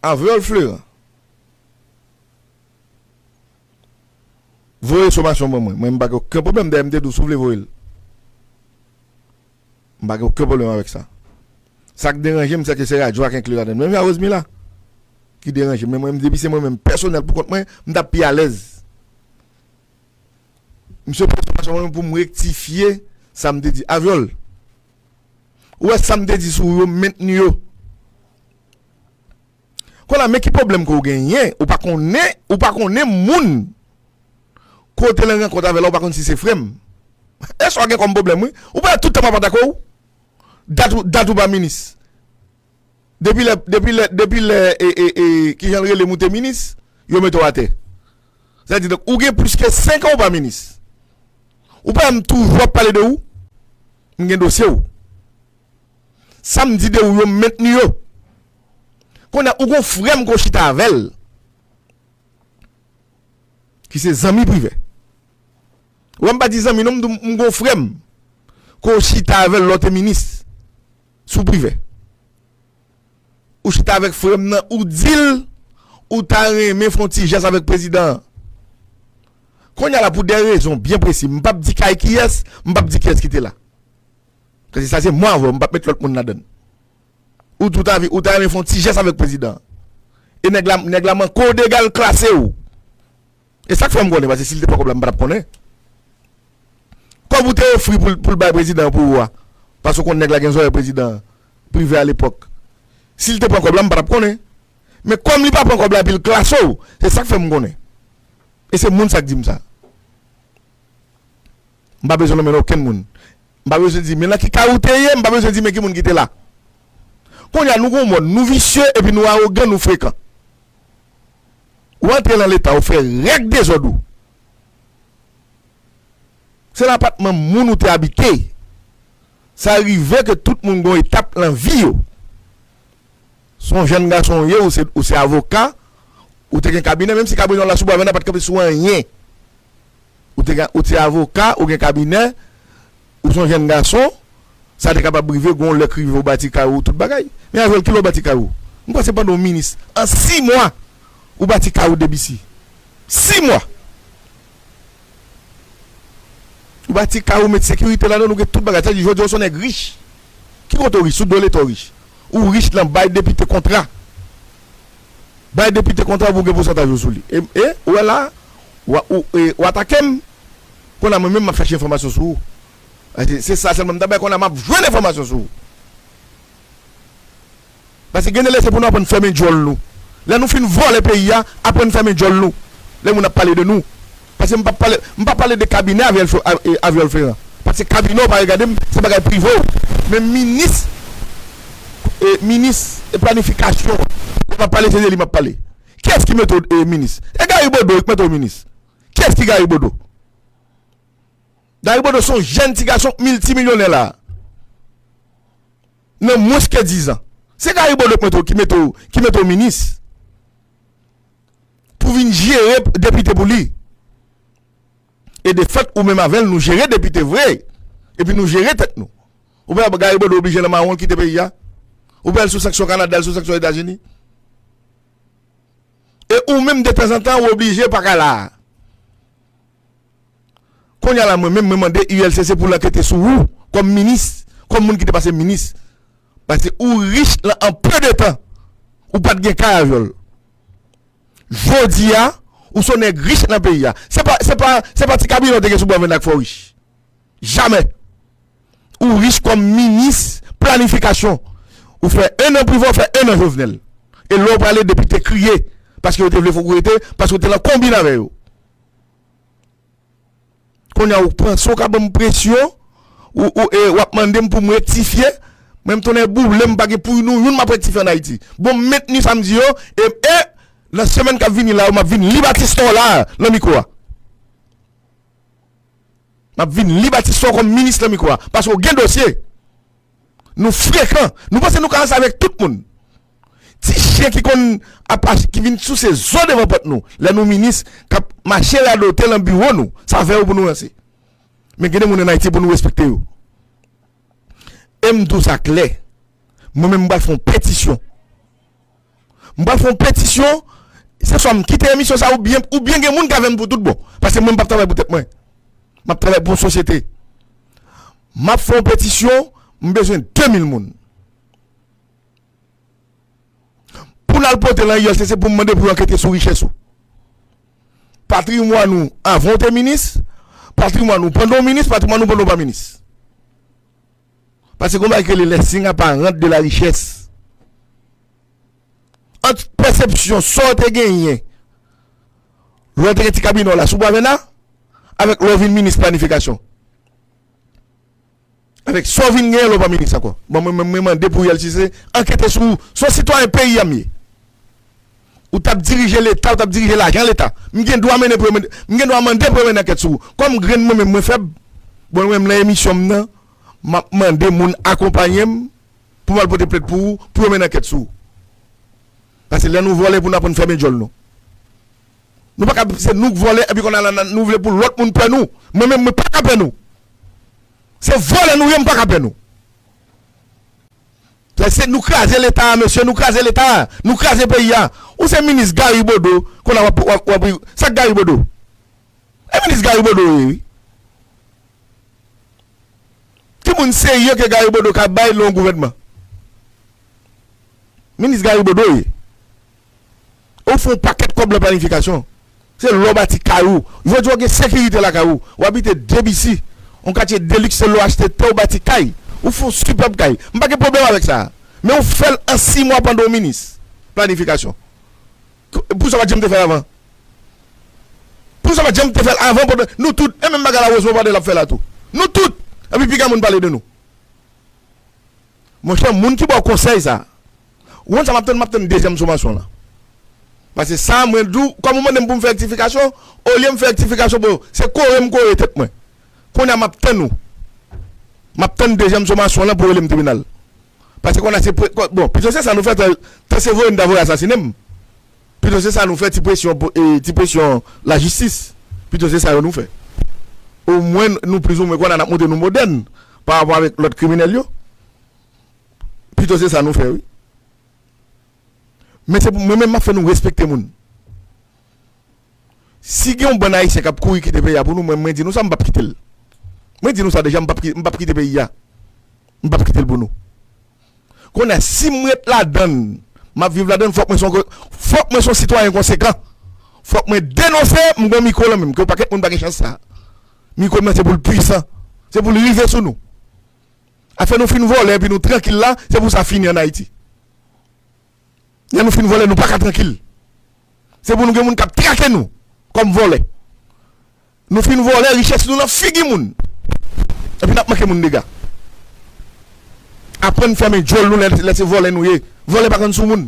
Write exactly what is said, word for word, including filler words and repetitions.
Avril Fleuran. Voye somasyon ban mwen. Mwen, m pa gen okenn pwoblèm. Dayè, m te di w, si w vle voye l. M pa gen okenn pwoblèm avèk sa. Sa k deranje m, se ke se radyo a k enkli ladan l. Menm jan Rosemila ki deranje m. Men mwen, depi se mwen menm, pèsonèl, pou kont mwen, m t ap pi alèz. Misye pran somasyon mwen pou m rektifye sa m te di. Avyòl, ou wè sa m te di sou yo, m mentni yo. Kounye a, men ki pwoblèm ke w genyen, ou pa konnen, ou pa konnen moun ke w te nan rankont avè l la, ou pa konn si se frè m. E sa w gen kòm pwoblèm, wi. Ou pa tout tan m ap atake w. Dat ou, dat ou pa minis. Depi lè, depi lè, depi lè, e, e, e, kijan l rele m, ou te minis, yo mete w atè. Sa di, donk, ou gen plis ke senk an ou pa minis. Ou pa wè m toujou ap pale de ou? M gen dosye w. Sa m di de ou yo, m mentni yo. Kounye a, ou gon frè m ke w chita avè l, ki se zanmi Privè. Ou wè m pa di zanmi non, m di w m gon frè m ke w chita avè l lè w te minis sou Privè. Ou chita avèk frè m nan, ou di l ou ta renmen fè yon ti jès avèk prezidan an. Kounye a la, pou de rezon byen presi, m p ap di kay kiyès, m p ap di kiyès ki te la. Paske sa se mwen avè w, m p ap met lòt moun ladann. Ou di w ta vi-, ou ta renmen fè yon ti jès avèk prezidan an. E nèg la, nèg la manke w dega, l klase w. E sa k fè m konnen, paske si l te pran kòb la, m pa t ap konnen. Kòb ou te ofri pou l, pou l bay prezidan an pou ou a, paske w konn nèg la gen zòrèy prezidan Privè alepòk. Si l te pran kòb la, m pa t ap konnen. Men kòm li pa pran kòb la epi l klase w, se sa k fè m konnen. E se moun sa k di m sa. M pa bezwen nonmen okenn moun. M pa bezwen di, men nan ki kay ou te ye, m pa bezwen di, men ki moun ki te la. Kounye a, nou gon mòd, nou visye, epi nou awogan, nou frekan. Ou antre nan Leta, ou fè règ dezòd ou. Se nan apatman moun ou te abite. Sa rive ke tout moun gon etap nan vi yo. Se yon jèn gason ou ye, ou se, ou se avoka, ou te gen kabinè, menm si kabinè w la sou Bwavèna pa t kanpe sou anyen. Ou te gen, ou te avoka, ou gen kabinè, ou se yon jèn gason, sa te kapab rive, gon lè k rive ou bati kay ou, tout bagay. Men Avril, kilè w bati kay ou? M panse pandan w minis, an sis mwa, ou bati kay ou de bisi. Sis mwa! Ou bati kay ou, met sekirite ladan l, ou gen tout bagay. Sa di, jodi a, ou se yon nèg rich. Ki kote w rich? Sou do Leta w rich. Ou rich nan bay depite kontra. Bay depite kontra pou w gen pousantaj ou sou li. E, e, ou wè la, w a, ou, e, w atake m. Kounye a, mwen menm, m ap chache enfòmasyon sou ou. Se, se sa sèlman m ta bay, kounye a, m ap jwenn enfòmasyon sou ou. Paske gen de lè se pou nou aprann fèmen djòl nou. Lè nou fin vòlè peyi a, aprann fèmen djòl nou. Lè moun ap pale de nou. Paske m p ap pale, m p ap pale de kabinè Aviol Fle-, A-, e, Aviol Fleurant. Paske kabinè w pa regade m, se bagay prive w. Men minis, e, minis, e, planifikasyon, lè m ap pale, se de li m ap pale. Kiyès ki mete w, e, minis? E Gary Bodeau ki mete w minis. Kiyès ki Gary Bodeau? Gary Bodeau se yon jèn ti gason miltimilyonè la. Nan mwens ke diz an. Se Gary Bodeau ki mete w, ki mete w, ki mete w minis. Pou vin jere depite pou li. E de fèt, ou menm avè l, nou jere depite vre. Epi nou jere tèt nou. Ou pa wè Gary Bodeau oblije nan mawon l kite peyi a? Ou pa wè l sou sanksyon Kanada, l sou sanksyon Etazini? E ou menm, detanzantan, ou oblije pa ka la a. Kounye a la, mwen menm, mwen mande U L C C pou l ankete sou ou, kòm minis, kòm moun ki te pase minis. Paske ou rich lan an peu de tan. Ou pa t gen kay Aviol. Jodi a, ou se yon nèg rich nan peyi a. Se pa, se pa, se pa ti kabinè w te gen sou Bwavèna k fè w rich. Jamè. Ou rich kòm minis planifikasyon. Ou fè en an Privè, ou fè en an Jovenel. E lè w prale, depite kriye. Paske yo te vle fè w rete, paske w te lan konbin avè yo. Kounye a, ou panse w ka ban m presyon, ou, ou, e, w ap mande m pou m rektifye. Mwen, m tounen boule, m pa gen pou nou youn m ap rektifye ann Ayiti. Bon, m mentni sa m di yo, e, e, nan semèn k ap vini la yo, m ap vin li Batista w la, nan mikwo a. M ap vin li Batista w kòm minis nan mikwo a. Paske w gen dosye. Nou frekan. Nou panse nou ka ranse avèk tout moun. Ti chen ki konn ap ach-, ki vin souse zo devan pòt nou. Lè nou minis k ap mache radote lan biwo nou. Sa fè yo pou nou ranse. Men gen de moun ann Ayiti pou nou respekte yo. E m di w sa klè. Mwen menm, m pral fè yon petisyon. M pral fè yon petisyon. Se swa m kite emisyon sa oubyen, oubyen gen moun k avè m pou tout bon. Paske mwen, m p ap travay pou tèt mwen. M ap travay pou yon sosyete. M ap fè yon petisyon, m bezwen de mil moun. Pou n al pote lan U L C C pou m mande pou yo ankete sou richès ou. Patrimwàn ou anvan w te minis, patrimwàn ou pandan w minis, patrimwàn ou pandan w pa minis. Paske gen yon bagay ki rele les signes apparents de la richesse. Ant pèsepsyon sa w te genyen lè w te gen ti kabinè w la sou Bwa Vèna, avèk lè w vin minis planifikasyon. Avèk sa w vin genyen lè w pa minis ankò. Bon, mwen, mwen, mwen mande pou U L C C ankete sou ou. Se yon sitwayen peyi a m ye. Ou t ap dirije Leta, ou t ap dirije lajan Leta. M gen dwa mennen pou yo mennen, m gen dwa mande pou yo mennen ankèt sou ou. Kòm grenn mwen menm mwen fèb, bon, mwen menm nan emisyon m nan, m ap mande moun akonpaye m pou m al pote plent pou ou, pou yo mennen ankèt sou ou. Paske lè nou vòlè pou n aprann fèmen djòl nou. Nou pa ka, se nou k vòlè, epi kounye a la, nou vle pou lòt moun pè nou. Mwen menm, mwen pa ka pè nou. Se vòlè nou ye, m pa ka pè nou. Sa se nou kraze Leta a, mesye, nou kraze Leta a, nou kraze peyi a. Ou se minis Gary Bodeau, kounye a w ap, w ap, w ap, sa k Gary Bodeau? E minis Gary Bodeau ye, wi. Ki moun serye ke Gary Bodeau ka bay nan yon gouvènman? Minis Gary Bodeau ye. Ou fè yon pakèt kòb nan planifikasyon. Se lè w bati kay ou. Jodi a w gen sekirite lakay ou. W abite Debisi, yon katye deliks, se lè w achte tè, w bati kay. Ou fè yon sipèb kay. M pa gen pwoblèm avèk sa. Men ou fè l an sis mwa pandan w minis planifikasyon. Poukisa w pa t janm te fè l avan? Poukisa w pa t janm te fè l avan pandan nou tout, e menm bagay la, Rosemond Padel ap fè la tou. Nou tout! Epi piga moun pale de nou. Monchè, moun ki ba w konsèy sa, ou konn sa m ap tann, m ap tann dezyèm somasyon lan. Paske sa, mwen di w, kòm ou mande m pou m fè rektifikasyon, olye m fè rektifikasyon pou yo, se kore m kore tèt mwen. Kounye a m ap tann ou. M ap tann dezyèm somasyon lan pou rele m tribinal. Paske kounye a se pre-, bon, pito se sa nou fè, tan, tan se voye n ta voye asasinen m. Pito se sa nou fè, ti presyon, e, ti presyon lajistis. Pito se sa yo nou fè. Omwen nou plizoumwen kounye a n ap montre nou modèn pa rapò avèk lòt kriminèl yo. Pito se sa nou fè, wi. Men se pou mwen menm m ap fè nou respekte moun. Si gen yon bann Ayisyen k ap kouri kite peyi a pou nou, mwen, mwen di nou sa, m p ap kite l. Mwen di nou sa deja, m p ap ki-, m p ap kite peyi a. M p ap kite l pou nou. Kounye a, si m ret ladann, m ap viv ladann, fòk mwen se yon, fòk mwen se yon sitwayen konsekan. Fòk mwen denonse, m gen mikwo lan men m, ke yon pakèt moun pa gen chans sa. Mikwo m nan se pou l pwisan, se pou l rive sou nou. Afè nou fin vòlè epi nou trankil la, se pou sa fini ann Ayiti. Lè nou fin vòlè, nou pa ka trankil. Se pou nou gen moun k ap trake nou kòm vòlè. Nou fin vòlè richès nou nan figi moun. Epi n ap manke moun dega. Aprann fèmen djòl nou lè, lè se vòlè nou ye. Vòlè pa konn sou moun.